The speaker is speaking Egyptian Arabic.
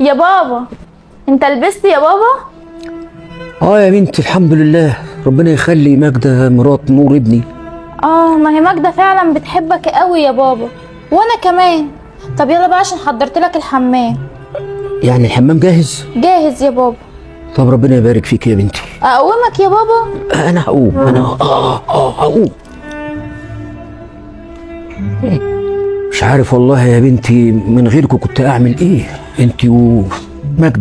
يا بابا انت لبست يا بابا؟ اه يا بنتي الحمد لله، ربنا يخلي ماجدة مرات نور ابني. اه ما هي ماجدة فعلا بتحبك قوي يا بابا، وانا كمان. طب يلا بقى عشان حضرت لك الحمام. يعني الحمام جاهز؟ جاهز يا بابا. طب ربنا يبارك فيك يا بنتي. اقومك يا بابا؟ انا هقوم، انا هقوم. مش عارف والله يا بنتي من غيركم كنت اعمل ايه، انتي وماجدة.